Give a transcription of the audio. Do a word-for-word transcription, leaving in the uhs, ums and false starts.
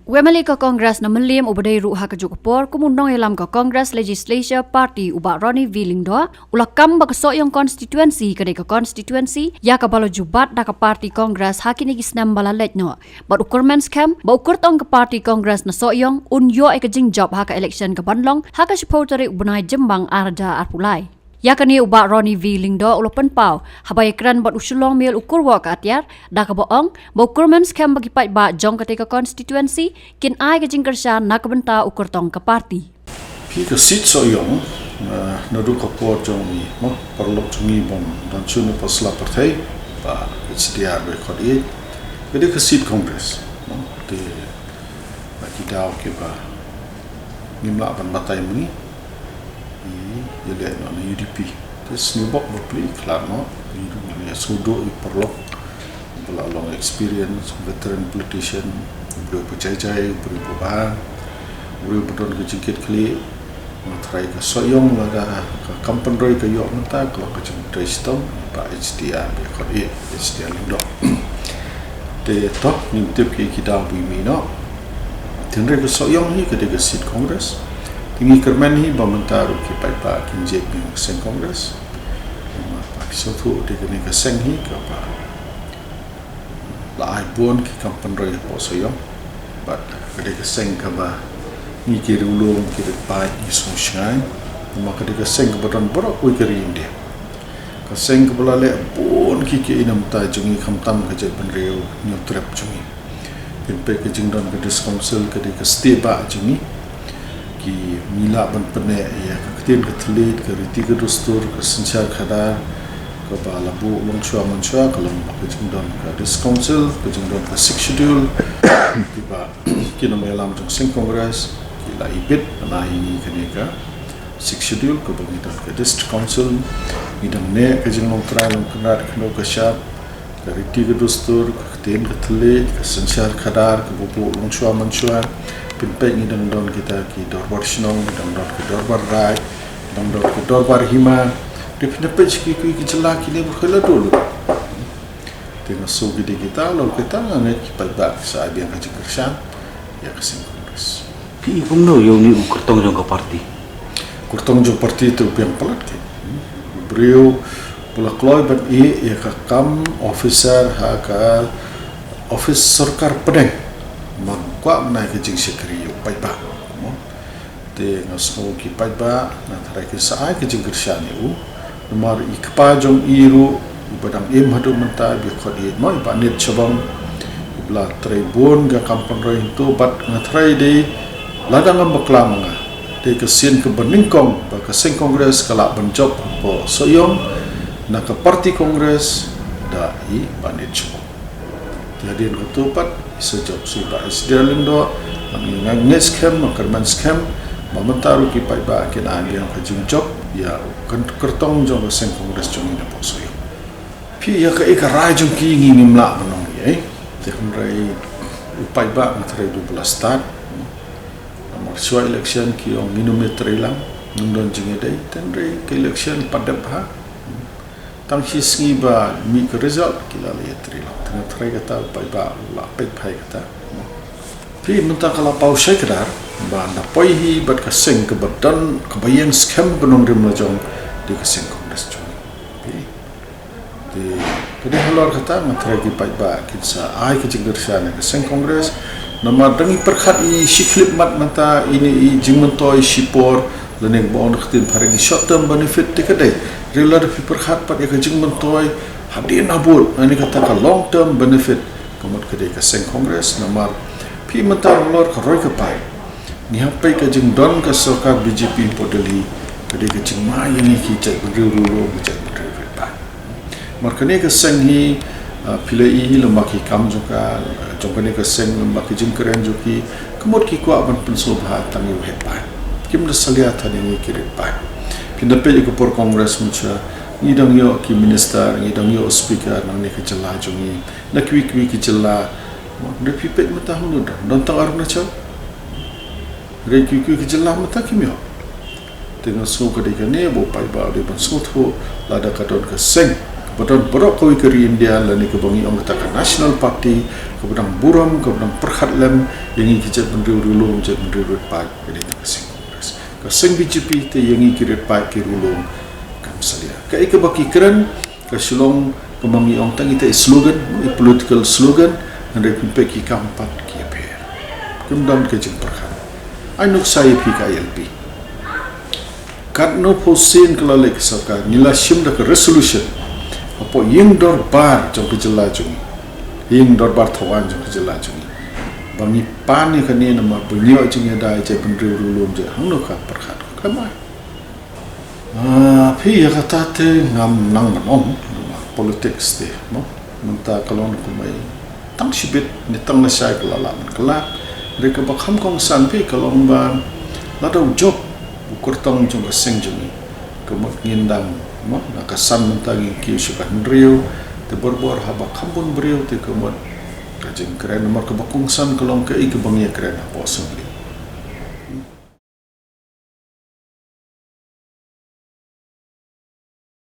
U MLA ka Congress na Mylliem uba dei ruh ha kajuh ka por kum u nongïalam ka Congress Legislature Party u Bah Ronnie V Lyngdoh u la kam ba ka Sohiong Constituency ka dei ka constituency ïa kaba la ju bat da ka party Congress ha kine ki snem ba la leit noh. Bad u kyrmen skhem ba u kyrtong ka party Congress na Sohiong un ïoh ïa ka jingjop ha ka election ka ban long ha ka shiphew tarik u bnai Jymmang ar hajar arphew lai. Ïa kane u Bah Ronnie V Lyngdoh u la pynpaw haba ïakren bad u Shillong Mail u Kurwoh ka Atiar da kaba ong ba u kyrmen skhem ba ki paidbah jong katei ka constituency kin ai ka jingkyrshan na ka bynta u kyrtong ka party. Phi, ka seat Sohiong, eh, naduh ka por jong ngi, mo, paralok jong ngi bym don shuh na pyrshah pyrthei ba ka H D R ba khot ïa ka dei ka seat Congress, mo. Te ba ki daw kiba ngim lah ban batai mynta ngi ïaleh noh na U D P. Te sngewbok bapli khlad noh, ngi ruh ngi sngewdon i paralok ba la long experience, veteran politician, u briew ba jai jai, u briew ba bha, u briew ba don ka jingkit khlieh. Nga tharai ka Sohiong lada ka kam pynroi ka ïoh mynta ka long ka jingtrei shitom ba H D R ba khot ïa H D R Lyngdoh. Te to ngim tip ki ki daw ba i mih noh. Tynrai ka Sohiong hi ka dei ka seat Congress. Te ngi kyrmen hi ba mynta ruh ki paidbah kin jied biang ka seng Congress. Namar ba ki sngewthuh dei kane ka seng hi kaba la ai bun ki kam pynroi hapoh Sohiong. Bad ka dei ka seng kaba ngi ki riewlum ki rit paid ngi sngewshngaiñ. Namar ka dei ka seng kaba don baroh kawei ka ri India. Ka seng kaba la leh bun ki ki inamtai jong ngi khamtam ka jaitbynriew Hynñiewtrep jong ngi. Pynpeit ka jingdon ka District Council ka dei ka stia bah jong ngi. Ki ngi lah ban pynneh ïa ka ktien ka thylliej, ka riti ka dustur, ka synshar khadar kaba la buh long shuwa man shuwa, ka long ba ka jingdon ka District Council, ka jingdon ka Sixth Schedule. Kiba ki nongïalam jong Seng Congress ki la ibit na ïa ngi kane ka Sixth Schedule kaba ngi don ka District Council. Ngi dang neh ka jinglong trai long kynrad khyndew ka shap, ka riti ka dustur, ka ktien ka thylliej, ka synshar khadar kaba buh long shuwa man shuwa. Pynpeit ngi dang don kita ki dorbar shnong, ngi dang don ki dorbar raij, ngi dang don ki dorbar hima. Te pynpeit sha kiwei ki jylla kine ba khoi la dul. Te nga sngew ki dei kita, la kita nga ngeit ki paidbah ki sa ai biang ka jingkyrshan ïa ka Seng Congress. Phi i kumno ïa une u kyrtong jong ka party? Kyrtong jong party te u biang palat ki. U briew ba la kloi ban ïeh ïa ka kam officer ha ka office sorkar pdeng. Namar kwah ban ai ka jingshakri ïa u paidbah. Mo. Te nga sngew ki paidbah nga tharai kin sa ai ka jingkyrshan ïa u. Namar i kpa jong i ruh uba dang im haduh mynta ba khot ïa i, mo, i Bah Nit Shabong, uba la trei bun ka kam pynroi hangto, bad nga tharai dei lada ngam bakla ma nga, dei ka sien kaba nyngkong ba ka Seng Congress ka lah ban jop hapoh Sohiong na ka party Congress da i Bah Nit Shabong. Te hadien kato pat i sa jop sa i Bah H D R Lyngdoh. Nga ngeit skhem, nga kyrmen skhem ba mynta ruh ki paidbah kin ai biang ka jingjop ïa u kyrtong jong ka Seng Congress jong ngi napoh Sohiong. Phi, ïa kaei ka rai jong ki ngi ngim lah ban ong ei. Te hynrei u paidbah nga tharai u ba la stad. Namar shuwa election ki ong ngin ym ïatreilang, ngim don jingïadei, te hynrei ka election pat dep bha. Tang shi sngi ba mih ka result ki la leit ïatreilang. Te nga tharai kata u paidbah u la peit bha ïa kata. Phi, mynta ka la paw shai kdar ba na poi hi bad ka seng kaba don kaba ïeng skhem ba nongrim lajong dei ka Seng Congress jong ngi. Phi. Te ka dei halor kata nga tharai ki paidbah kin sa ai ka jingkyrshan ïa ka Seng Congress. Namar dang i pyrkhat i shi khyllipmat mynta, ine i jingmyntoi shipor, lane ba ong da ka ktien phareng i short term benefit, te ka dei. Hynrei lada phi pyrkhat pat ïa ka jingmyntoi hadien habud, lane kata ka long term benefit, ka mut ka dei ka Seng Congress. Namar phi, mynta halor ka roi ka pai ngi hap peit ka jingdon ka sorkar B J P hapoh Delhi, ka dei ka jingma ïa ngi ki jaitbynriew riewlum, ki jaitbynriew rit paid. Namar kane ka seng hi, ah, phi la i lem bad ki kam jong ka, ah, jong kane ka seng lem bad ki jingkren jong ki, ka mut ki kwah ban pynsngewbha tang ïa u heh paid. Kim da salia than ïa ngi ki rit paid. Phin da peit ïa ka por Congress mynta, ngi dang ïoh ki minister, ngi dang ïoh speaker na kane ka jylla jong ngi, na kiwei kiwei ki jylla. Hynrei phi peit mynta hangno don, don tang Arunachal. Hynrei kiwei kiwei ki jylla mynta kim ïoh. Te nga sngew ka dei kane ba u paidbah u dei ban sngewthuh, lada ka don ka seng ka Ba don baroh kawei ka ri India lane kaba ngi ong kata ka National Party, kaba dang burom, kaba dang pyrkhat lem ïa ngi ki jaitbynriew riewlum, jaitbynriew rit paid, kane ka seng Congress. Ka seng B J P te ïa ngi ki rit paid ki riewlum kam salia. Kaei kaba ki kren, ka shu long kumba ngi ong tang ita i slogan, i political slogan, hynrei pynpeit ki kam pat ki ïapher. Kim don ka jingpyrkhat. Ai nuksa ïa phi ka I L P. Katno phew sien ka la leit ka sorkar, ngi la shim da ka resolution hapoh ïing dorbar jong ka jylla jong ngi, ïing dorbar thawaiñ jong ka jylla jong ngi, ba ngi pan ïa kane namar ba ngi ïoh jingïada ïa jaitbynriew riewlum, jait hangno ka pyrkhat ko. Khlem ai. Ah, phi, ïa kata te ngam nang ban ong, namar politics te, mo. Mynta ka long kumba tang shibit ne tang lashai ka la lah ban kylla. Hynrei kaba kham kongsan, phi, ka long ba lada u jop u kyrtong jong ka seng jong ngi, ka mut ngin dang, mo, na ka san mynta ngin kiew sha ka hynriew, te barabor haba kham bun briew te ka mut ka jingkren, namar kaba kongsan ka long kaei kaba ngi ïakren hapoh seng B